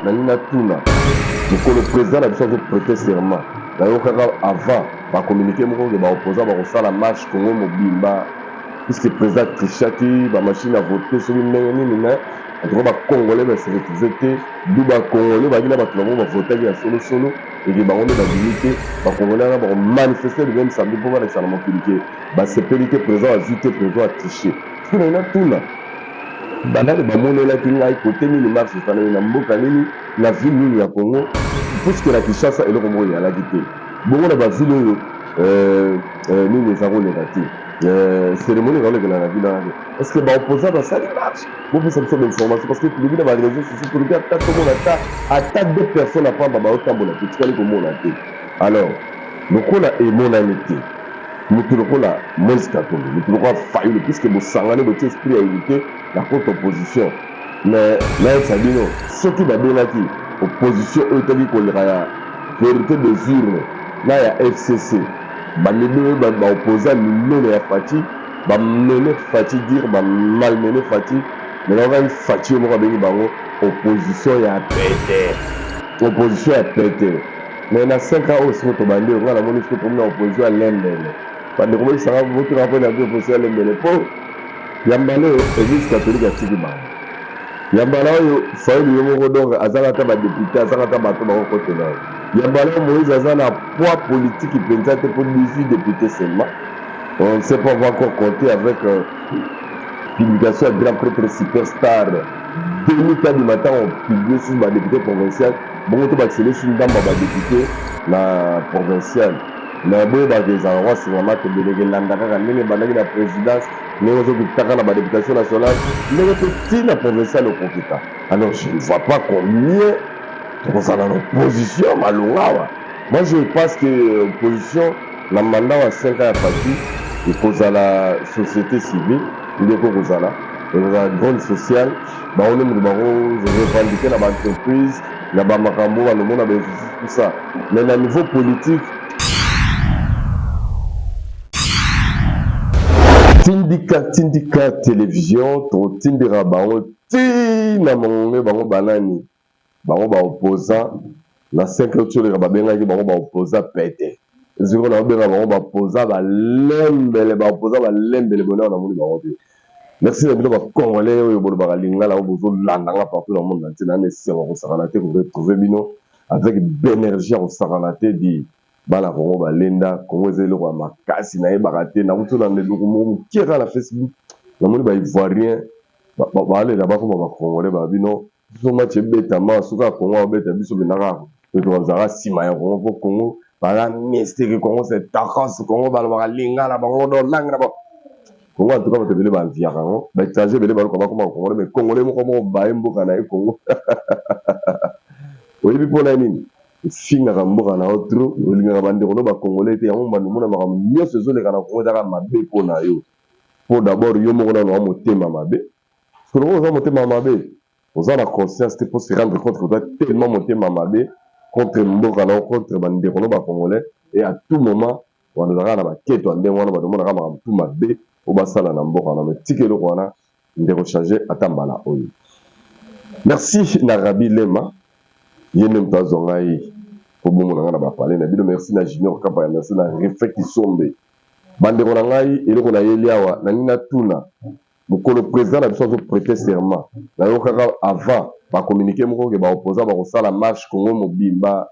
Nalingi natuna, mokolo president na biso azo preter serment, nayokaka avant ba communique moko ke ba opposants bakosala marche Congo mobimba puisque president a trichaki ba machines à voter soki ndenge nini, mais en tout cas ba congolais ba se retrouver te, d'où ba congolais bazalaki na batu na bango ba votaki ya solo solo et que bango nde babimi te. Ba congolais wana bako manifester le meme samedi mpo balakisa na mokili ke basepeli te, president azui te, president a tricher. Sikoyo nalingi natuna, banani bamonelaki ngai kote nini marche esalami, na mboka nini, na ville nini ya Congo, puisque na Kinshasa eloko moko eyalaki te, bongo na ba ville oyo nini eza koleka te, ceremonie eza kolekela na ville wana te, est ce que ba opposants basali marche? Bopesa biso ba information parce que tolobi na ba reseaux sociaux, tolobi ata tomona ata deux personnes ya pamba baotambola, totikali komona te. Alors lokola emonani te, mutu lokola Moise Katumbi, mutu lokola Fayulu, puisque bosangani botie esprit ya unite na cote opposition, mais nayebisa bino, soki babengaki opposition oyo etaki koleka ya verite des urnes na ya FCC, bamemi ba opposants minene ya Fatshi, ba mene Fatshi dire, ba malmene Fatshi, mais nayokaki Fatshi ye moko abengi bango opposition ya pete, opposition ya pete. Mais na 5 ans oyo sikoyo tobandi oyo, nga namoni sikoyo tokomi na opposition ya lembele. Bandeko boyebisa nga, botuna mpo na opposition ya lembele, mpo ya mbala oyo eglise catholique atiki bango. Ya mbala oyo Fayulu ye moko donc azanga ata ba depute, azanga ata bato bakokotela ye. Ya mbala oyo Moïse aza na poids politique mpenza te, mpo 18 deputes seulement. On ne sait pas, on va encore compter avec publication ya grand prêtre superstar Denis Kadima ntango publie sur ba député provincial, bongo to bakisele sur ndambo ya ba député na provincial. Mais boyebaka ezalaka kwa nsima matembele elanda kaka ndenge ebandaki na présidence, ndenge ozokitaka na ba députation nationale, ndenge mpe ti na provincial okokita. Alors je ne vois pas combien tokozala na opposition malonga awa. Moi je pense que opposition na mandat wa 5 ans ya Fatshi ekozala société civile nde ekozala, ekozala drone sociale, bango nde moto bako revendiquer na ba entreprise na ba makambo banomona ba injustice, tout ça. Mais na niveau politique, tindika tindika télévision, totindika bango ti na mongonge. Bango banani? Bango ba opposant na 5 heures tioleka, babengaki bango ba opposant pete. Sikoyo naobenga bango ba opposant balembele, ba opposant balembele. Boye namoni bango te. Merci na bino ba congolais oyo bolobaka lingala, oyo bozolanda nga partout na monde entier. Nana esengo kosakana te koretrouve bino avec bénergie ya kosakana te. Di bana Kongo balenda Kongo eza eloko ya makasi, nayebaka te. Nakuti olanda eloko moko mokie kaka na Facebook, namoni ba ivoirien balela bakoma ba congolais, ba bino biso match ebetama, soki ya Kongo abeta biso mpenza kaka tozalaka nsima ya Kongo, mpo Kongo baza mystique, Kongo c'est tokos, Kongo balobaka lingala bango do langue na bango Kongo. En tout cas bato ebele banviaka yango, ba étranger ebele baluka bakoma congolais, mais congolais moko moko baye mboka na ye Kongo. Oyebi mpona nini? Ofingaka mboka na yo trop, olingaka bandeko no bacongolais te. Yango bando omona makambo nyonso ezoleka na Kongo ezaka mabe mpo na yo, mpo d'abord yo moko nano wa motema mabe. Parce que oza motema mabe, oza na conscience te mpo se rendre compte que oza tellement motema mabe contre mboka na yo, contre bandeko no bacongolais. Et à tout moment wana ozalaka na baketo ya ndenge wana, bato omonaka makambo tu mabe oyo basala na mboka wana. Mais tika eloko wana, ndeko, change ata mbala oyo. Merci na Rabi Lema, ye nde moto azwa ngai mpo bomona ngai na bapale na bino. Merci na Junior Kapaya, merci na Refe Kisombe. Bandeko na ngai, eloko nayeli awa, nalingi natuna, mokolo président na biso azo prêter serment, nayokaka avant ba communiqué moko ke ba opposants bakosala marche Congo mobimba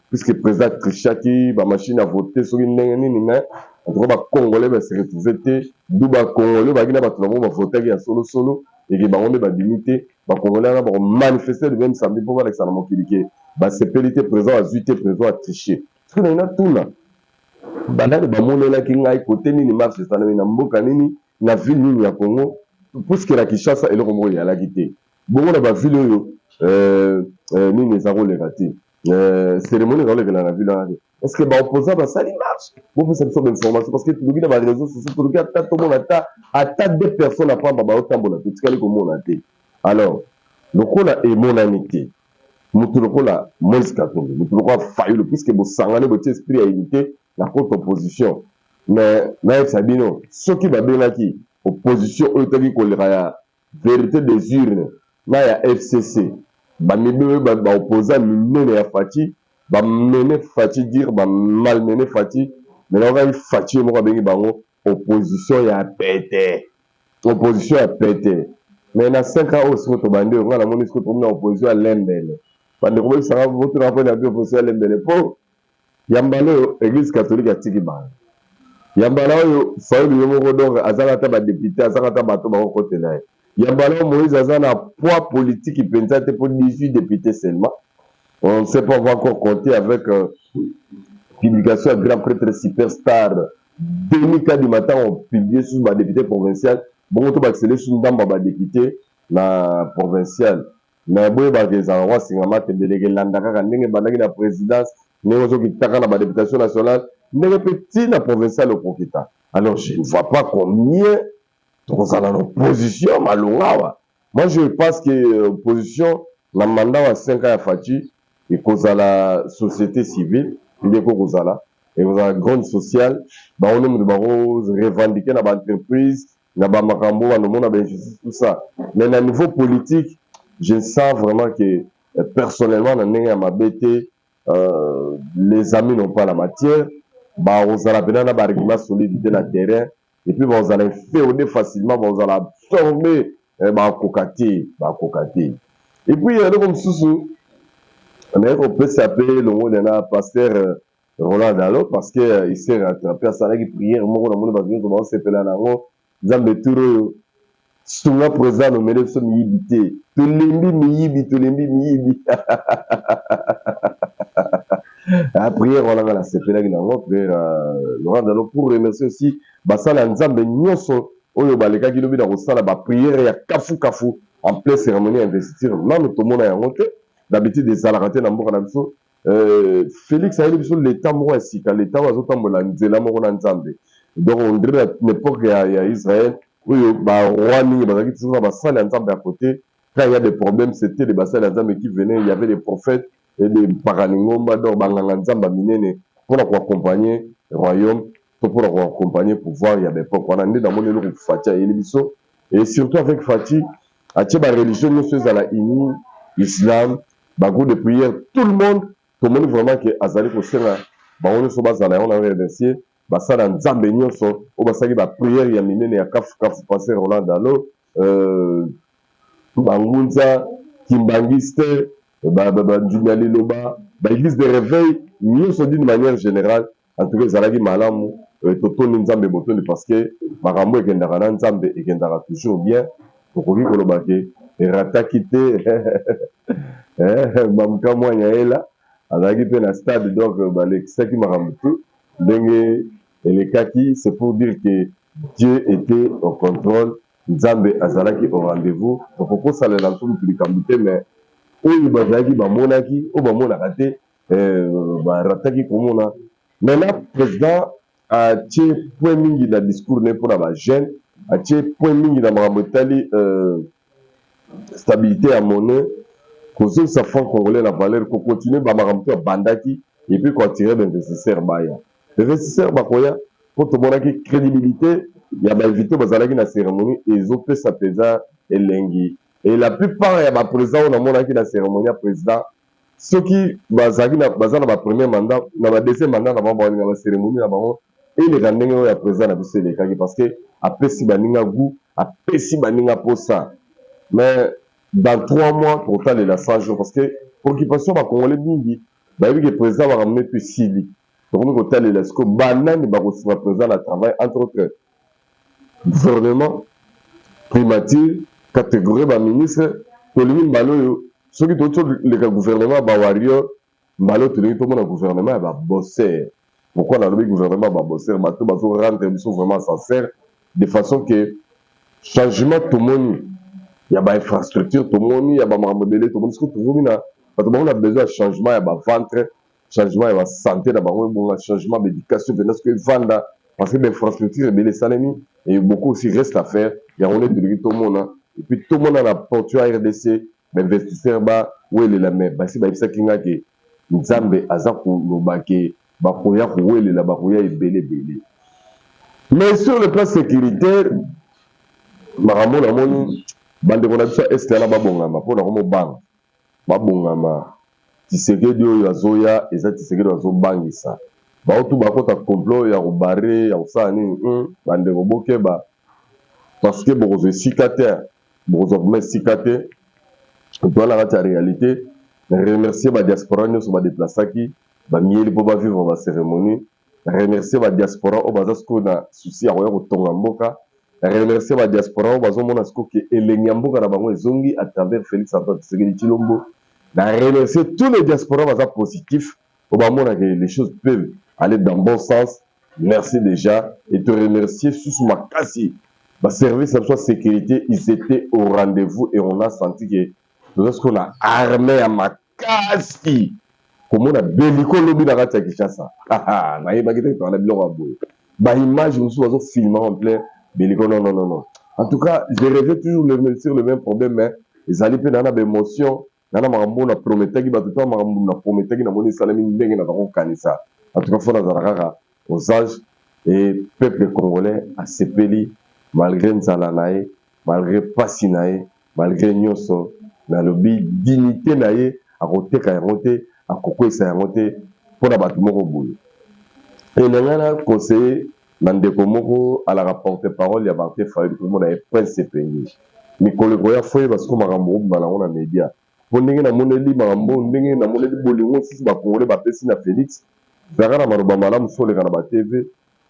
puisque président trichaki ba machine à voter soki ndenge nini, mais en tout cas ba congolais ba se retrouver te, d'où ba congolais bazalaki na bato na bango bavotaki ya solo solo et que bango nde babimi te. Ba congolais wana bako manifester le même samedi mpo balakisa na mokili ke basepeli te, président azui te, président a tricher. Sikoyo nalingi natuna, banani bamonelaki ngai kote nini marche esalami, na mboka nini, na ville nini ya Congo, puisque na Kinshasa eloko moko eyalaki te, bongo na ba ville oyo nini eza koleka te, cérémonie eza kolekela na ville wana te, est ce que ba opposants basali marche? Bopesa biso ba information parce que tolobi na ba réseaux sociaux, tolobi ata tomona ata deux personnes ya pamba baotambola, totikali komona te. Alors lokola emonani te, mutu lokola Moïse Katumbi, mutu lokola Fayulu, puisque bosangani botie esprit ya unité na cote opposition, mais nayebisa bino, soki babengaki opposition oyo etaki koleka ya vérité des urnes na ya FCC. Bamibe oyo baopposant minene ya Fatshi bamene Fatshi dire, bamalmene Fatshi. Mais naokaki Fatshi ye moko abengi bango opposition ya pete, opposition ya pete. Mais na 5 ans oyo sikoyo tobandi oyo, ngai namoni sikoyo tokomi na opposition ya lembele. Bandeko, boyebisanga, botunaka mpo na bi opposition ya lembele, mpo ya mbala oyo Église catholique atiki bango. Ya mbala oyo Fayulu ye moko, donc azanga ata badéputé, azanga ata bato bakokotela ye. Ya mbala oyo Moïse aza na poids politique mpenza te, mpo 18 députés seulement. On ne sait pas, on va encore compter avec publication ya grand prêtre superstar Denis Kadima. Ntango publie susu badéputé provincial, bongo to bakisele susu ndambo ya badéputé na provincial. Mais boyebaka, ezalaka kwa singama tembeleke, elanda kaka ndenge ebandaki na présidence, ndenge ozokitaka na badéputation nationale, ndenge mpe ntina provincial okokita. Alors je ne vois pas combien tokozala na opposition malonga awa. Moi, je pense que opposition na mandat wa 5 ans ya Fatshi ekozala société civile nde ekokozala, ekozala grande sociale. Bango nde moto bako revendiquer na baentreprise, na bamakambo bandomona, bainjustice, tout ça. Mais na niveau politique, je sens vraiment que personnellement, na ndenge ya mabe te, les amis n'ont pas la matière. Bakozala mpena na baargument solide te na terrain, et puis bakozala inféodé facilement, bakozala absorbé, bakoka te, bakoka te. Et puis eloko mosusu naye kopesa mpe longolia na pasteur Roland Dalo, parce que il s'est rattrapé. Asalaki prière moko, namoni bato nyonso baosepela na yango: Nzambe, tour oyo sunga président nomele biso miyibi te, tolembi miyibi, tolembi miyibi. Ah, prière wana nga nasepelaki nango, prière Laurent Dalo. Pour remercier aussi basala ya Nzambe nyonso oyo balekaki lobi na kosala baprière ya kafukafu en pleine cérémonie ya investiture. Nano tomona yango te, d'habitude ezalaka te na mboka na biso. Félix ayeli biso leta moko ya sika, leta oyo azotambola nzela moko na Nzambe. Donc on dirait na époque ya Israël oyo baroi mingi bazalaki toujours na basali ya Nzambe à côté. Quand il y a des problèmes, c'était les basali ya Nzambe qui venaient. Il y avait des prophètes et des mpakaningomba, donc banganga Nzambe ya minene mpona koaccompagner royaume to mpona koaccompagner pouvoir ya baépoque wana. Nde namoni eloko Fatshi ayeli biso. Et surtout avec Fatshi, atie bareligion nyonso ezala uni, islam, bagroupe de prière, tout le monde. Tomoni vraiment ke azali kosenga bango nyonso bazala yango. Na remercier basala Nzambe nyonso oyo basalaki baprière ya minene ya kafukafu: pasteur Roland Dalo, bangunza kimbangiste, bandimi ya liloba, baéglise de réveil nyonso d'une manière générale. En tout cas ezalaki malamu. Totondi Nzambe botondi, parce que makambo ekendaka na Nzambe, ekendaka toujours bien. Tokoki koloba ke erataki te. Bamuka mwanya yela azalaki mpe na stade, donc balekisaki makambo tu ndenge elekaki. C'est pour dire que Dieu était au contrôle, Nzambe azalaki au rendez-vous. Tokokosalela biso motu likambo te, mais oyo bazalaki bamonaki, oyo bamonaka te barataki komona. Maintenant, président atie point mingi na discours ne mpona bajeune, atie point mingi na makambo etali stabilité ya monnaie, kozongisa franc congolais na valeur, kocontinue bamakambo to abandaki, et puis koattirer bainvestisseur. Baya, investisseur bakoya, mpo tomonaki crédibilité ya bainvité bazalaki na cérémonie, ezopesa mpenza elengi. Et la plupart ya baprésident oyo namonaki na cérémonie ya président, soki bazalaki baza na bapremier mandat, na badeuxième mandat na bango, balinga bacérémonie na bango eleka ndenge oyo ya président na biso elekaki, parce que apesi baninga goût, apesi baninga posa. Mais dans 3 mois tokotalela 100 jours, parce que préoccupation bacongolais mingi bayebi ke président makambo netu esili. Tokomi kotalela sikoyo banani bakosunga président na travail, entre autres gouvernement, primature, catégorie baministre. Tolingi mbala oyo, soki touti toleka gouvernement ya bawarrior, mbala oyo tolingi tomona gouvernement ya babosser. Pourquoi nalobi gouvernement ya babosser? Bato bazorendre biso vraiment sincère, de façon que changement tomoni ya bainfrastructure, tomoni ya bamakambo ebele, tomoni soki tokomi na bato bango na besoin ya changement ya baventre, changement ya basanté na bango ebonga, changement baéducation mpena soki evanda, parce que bainfrastructure ebele esalemi et beaucoup aussi reste à faire. Yango nde tolingi tomona. Et puis tomona na portion ya RDC bainvestisseur bawelela. Me basi bayebisaki nga ke Nzambe aza koloba ke bakoya kowelela, bakoya ebele ebele. Mais sur le plan sécuritaire, makambo namoni, bandeko na biso ya Est wana babongama mpona komobanga. Babongama. Tshisekedi oyo azoya eza Tshisekedi oyo azobangisa. Baotu bakota complot ya kobarrer, ya kosala nini. Bandeko, bokeba, parce que bokozwa esika te, bokozwa vraiment esika te. Toza na kati ya réalité. Remercier badiaspora nyonso badeplasaki bamieli mpo bavivre bacérémonie. Remercier badiaspora oyo baza sikoyo na souci ya koya kotonga mboka. Remercier badiaspora oyo bazomona sikoyo ke elengi ya mboka na bango ezongi à travers Félix Antoine Tshisekedi Tshilombo. Na remercier tous les diaspora baza positif, oyo bamona ke les choses peuvent aller dans bon sens. Merci déjà. Et te remercier susu makasi baservice na biso ya sécurité. Ils étaient au rendez-vous et on a senti que toza sikoyo na armée ya makasi. Komona beliko olobi na kati ya Kinshasa, nayebaki te toza na biloko ya boye. Baimage mosusu bazofilmer en plein beliko. Non, non, non, non, en tout cas, je reviens toujours sur le même problème, mais ezali mpe na baémotion na makambo na prometaki bato to makambo na prometaki. Namoni esalemi ndenge naza kokanisa. En tout cas, faut nazala kaka aux anges. Et peuple congolais asepeli malgré nzala na ye, malgré pasi na ye, malgré nyonso. Nalobi, dignité na ye akoteka yango te, akokwesa yango te mpona bato moko boye. E na ngai na conseiller na ndeko moko alaka porte parole ya Martin Fayulu, komona ye Prince Epenge. Mikolo ekoya, faut yeba siko makambo okobima nango na média, mpo ndenge namoneli makambo, ndenge namoneli bolingo mosusu bakongole bapesi na Félix. Ezalaka na maloba malamu so oleka na batv.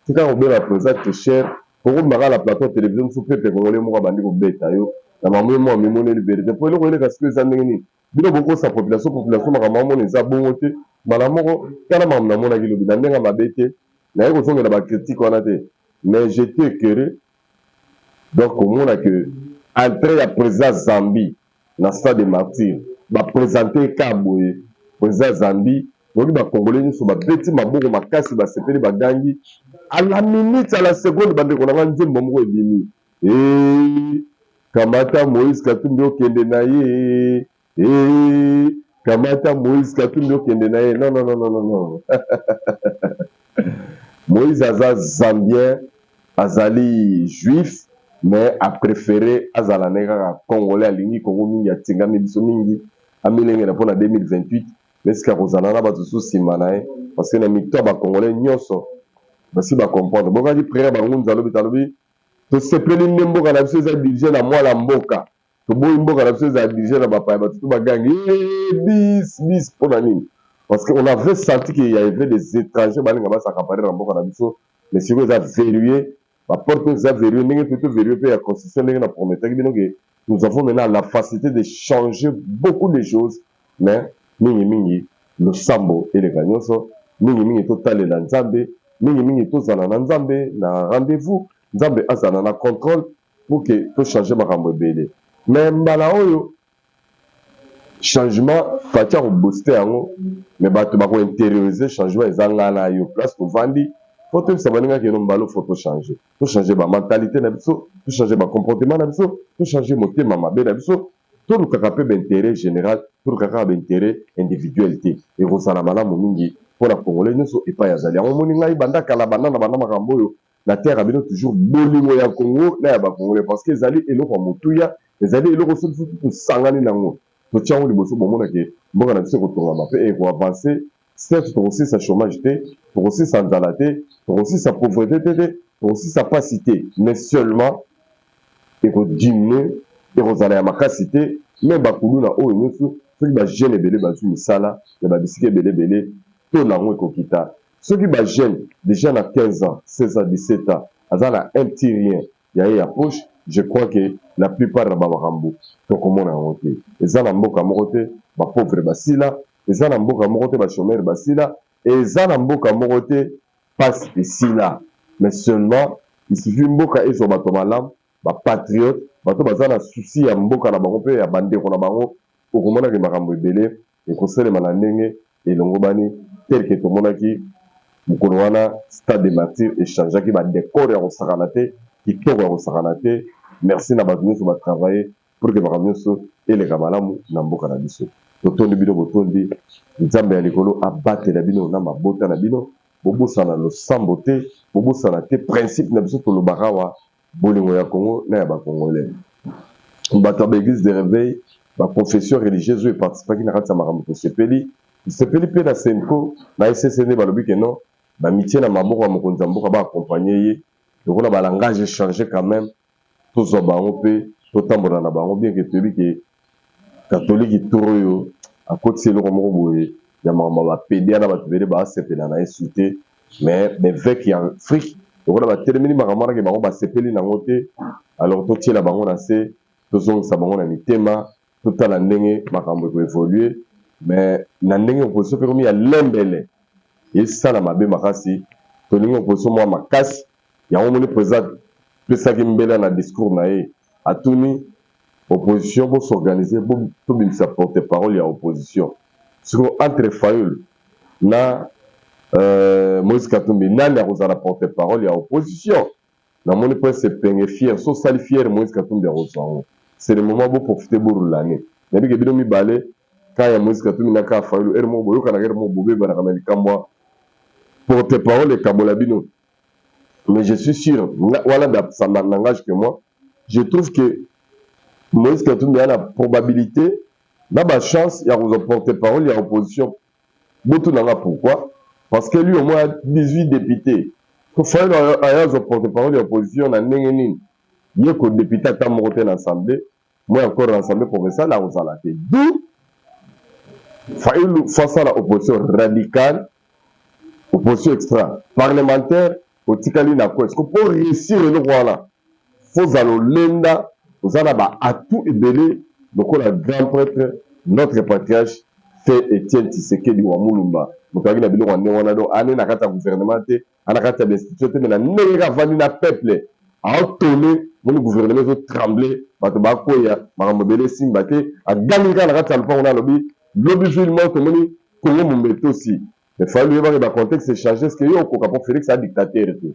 Tika kobenga président tricheur. Okobimaka na plateau ya télévision mosusu, peuple congolais moko abandi kobeta yo na makambo mo amimoneli vérité. Mpo eloko eleka sikoyo eza ndenge nini? Bino bokosa population, population makambo amona eza bongo te. Mbala moko, tala makambo namonaki lobi na ndenge mabe te. Naye kozongela bacritique wana te, mais j'étais écœuré. Donc komona que entrée ya président Zambie na stade de Martyr, baprésente ka boye président Zambie, oyoki bakongole nyonso babeti maboko makasi, basepeli, bagangi. À la minute, à la seconde, bandeko na nga, nzembo moko ebimi: e kamata Moïse Katumbi, okende na ye, e kamata Moïse Katumbi, okende na ye. Non, non, non, non, non, non. Moïse aza Zambien, azali juif, mais apréféré azala ne kaka congolais. Alingi Kongo mingi, atingami biso mingi, amilengela mpona 2028. Mesika kozala na bato mosusu nsima na ye, parce que na mito ya bacongolais nyonso basi bacomprendre. Bokaki prière bangunza alobi, talobi tosepeli nde mboka na biso eza dirigé na mwana mboka. Toboyi mboka na biso ezala dirigé na bapaya. Bato to bagangi bis bis. Mpona nini? Parce que on avait senti qu'il y avait des étrangers balinga bas'accaparer na mboka na biso. Mais sikoyo eza verrouillé, baporte eza verrouillé. Ndenge mpe to verrouillé mpe ya constitution, ndenge na prometaki bino ke nous avons maintenant la facilité de changer beaucoup de choses. Mais mingimingi losambo eleka nyonso, mingimingi totalela Nzambe, mingimingi tozala na Nzambe na rendez-vous, Nzambe azala na contrôle pour que tochange makambo ebele. Mais mbala oyo changement, Fatshi akobooster yango, mais bato bakointérioriser changement eza ngai na yo. Place tovandi, faut toyebisa baninga keno mbala faut tochange, tochange bamentalité na biso, tochange bacomportement na biso, tochange motema mabe na biso. Tolukaka mpe baintérêt général, tolukaka kaka baintérêt individuel te. Ekozala malamu mingi mpona congolais nyonso epai azali. Yango omoni ngai banda kala, banda na banda makambo oyo, nateyaka bino toujours bolingo ya Kongo na ya bacongolais, parce que ezali eloko ya motuya, ezali eloko soki soki tosangani nango, totia yango liboso, bomonake mboka na biso ekotongama mpe ekoavance. Certes, tokosilisa chômage te, tokosilisa nzala te, tokosilisa pauvreté te te, tokosilisa mpasi te, mais seulement ekodiminuer, ekozala ya makasi te. Mais bakuluna oyo nyonso, soki bajeune ebele bazwi misala ya babisika ebele ebele, to nango ekokita. Soki bajeune déjà na 15 ans, 16 ans, 17 ans aza na un petit rien ya ye ya poche, je crois que la plupart na bamakambo tokomona yango te. Eza na mboka moko te bapauvre basila, eza na mboka moko te bachômeur basila, eza na mboka moko te pasi esila. Mais seulement il suffit mboka ezwa bato malamu, bapatriote, bato baza na souci ya mboka na bango mpe ya bandeko na bango. Okomonaki makambo ebele ekosalema na ndenge elongobani, tel que tomonaki mokolo wana stade de Martyr echangeaki badécor ya kosakana te, kitoko ya kosakana te. Merci na bato nyonso batravaille pour que makambo nyonso eleka malamu na mboka na biso. Totondi bino, botondi. Nzambe ya likolo abatela bino na mabota na bino. Bobosana losambo te, bobosana te principe na biso tolobaka awa, bolingo ya Congo na ya bacongolais. Bato ya baéglise de réveil. Ba confessions religieuses oyo e participaki na kati ya makambo tosepeli. Tosepeli mpe na Cenco na ECC nde balobi que non, bamitie na maboko ya mokonzi ya mboka ba accompagner ye lokola ba langage e changer quand meme, tozwa bango mpe totambola na bango bien que toyebi que catholique tour oyo akotisi eloko moko boye ya makambo ya ba pedia na bato ebele basepela na ye su te. Mais ba eveque ya Afrique lokola batelemeli makambo wana ke bango basepeli nango te, alors totiela bango na se, tozongisa bango na mitema, totala ndenge makambo eko evoluer. Mais na ndenge opposition mpe ekomi ya lembele, esala mabe makasi. Tolingi opposition mwa makasi. Yango omoni president apesaki mbela na discours na ye, atuni opposition bo s'organiser, tobimisa porte parole ya opposition. Sikoyo entre Fayulu na Moïse Katumbi, nani akozala porte parole ya opposition? Namoni Prince Epenge fier, so osali fier Moïse Katumbi akozwa yango. C'est le moment bo profiter borulane. Nayebi ke bino mibale, cas ya Moïse Katumbi na cas ya Fayulu, heure moko boyokanaka, heure moko bobebanaka, mais likambo ya porte parole ekabola bino. Mais je suis sûr, wana ça n'engage que moi, je trouve que Moïse Katumbi a la probabilité na ba chance ya kozwa porte parole ya opposition. Botuna nga pourquoi? Parce que lui au moins a 18 députés. Fayulu aya azwa porte parole ya opposition na ndenge nini? Ye ko député ata moko te na assemblée, moi encore na assemblée provinciale akozala te. D'où Fayulu face à la opposition radicale, opposition extra parlementaire, otikali na ko est-ce que pour réussir eloko wana, faut ozala olenda, oza na ba atout ebele lokola grand prêtre, notre patriarche feu Etienne Tshisekedi wa Mulumba, moto azalaki na biloko ya ndenge wana. Donc ane na kati ya gouvernement te, ana kati ya ba institution te, mais na ndenge kaka avandi na peuple, aotone moni gouvernement ezo tremble, bato bakweya, makambo ebele esimba te. Agangi kaka na kati ya lopango na alobi lobi ville morte, omoni Congo mombe etosi. Mais Fayulu, yebaka ba contexte échange, est ce que yo okoka? Po Félix a dictateur te,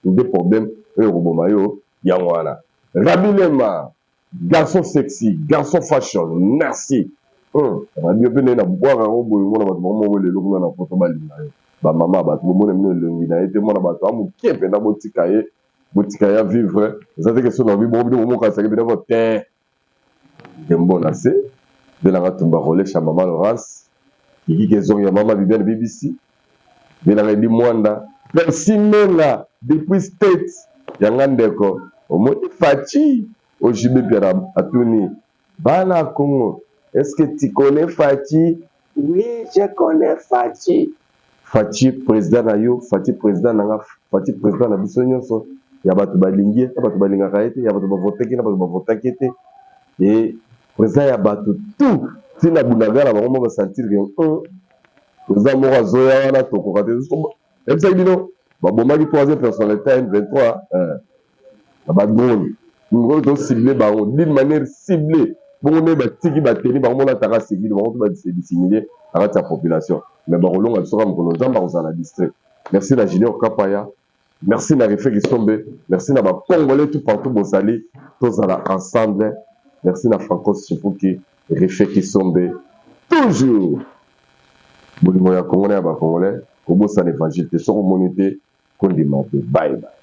nde problème oyo koboma yo yango wana. Rabi Lema, garçon sexy, garçon fashion, merci. Radio mpe ndenge na bwaka yango boye, omona bato bango moko lelo kuna na poto balinga yo, bamama bato bomona bino elongi na ye te, mwana bato amoke mpenza, botika ye, botika ye vivre. Eza te question na bi bongo bino bomokasaki bino bo te. Ndembo na se belanga tumba rolesha mama Laurence kikiki ezongi ya mama Bibiane BBC belanga edi mwanda Percy Menga depuis State yanga ndeko omoni Fatshi OJB Piana atuni bana Congo, est-ce que tu connais Fatshi? Oui, je connais Fatshi. Fatshi président na yo, Fatshi président na nga, Fatshi président na biso nyonso, ya bato balingi ye na bato balingaka ye te, ya bato bavotaki na bato bavotaki ye te, e président ya bato tout ntina Bunagana bango moko basentir ke président moko azoya wana, tokoka te. Yebisaki bino babomaki troisième personnalité ya M23 na ba drone oyo tocible bango d'une manière ciblée bongo, nde batiki bateni bango molataka civile, bango mpe badissimule na kati ya population, mais bakolonga biso kaka mokolo Nzambe akozala distrait. Merci na Junior Kapaya, merci na Refe Kisombe, merci na bacongolais tout partout bozali, tozala ensemble. Merci na Francos Chipuki, Refe Kisombe, toujours bolingo ya Kongo na ya bacongolais. Kobosana évangile te, soki omoni te kondima te. Bye bye.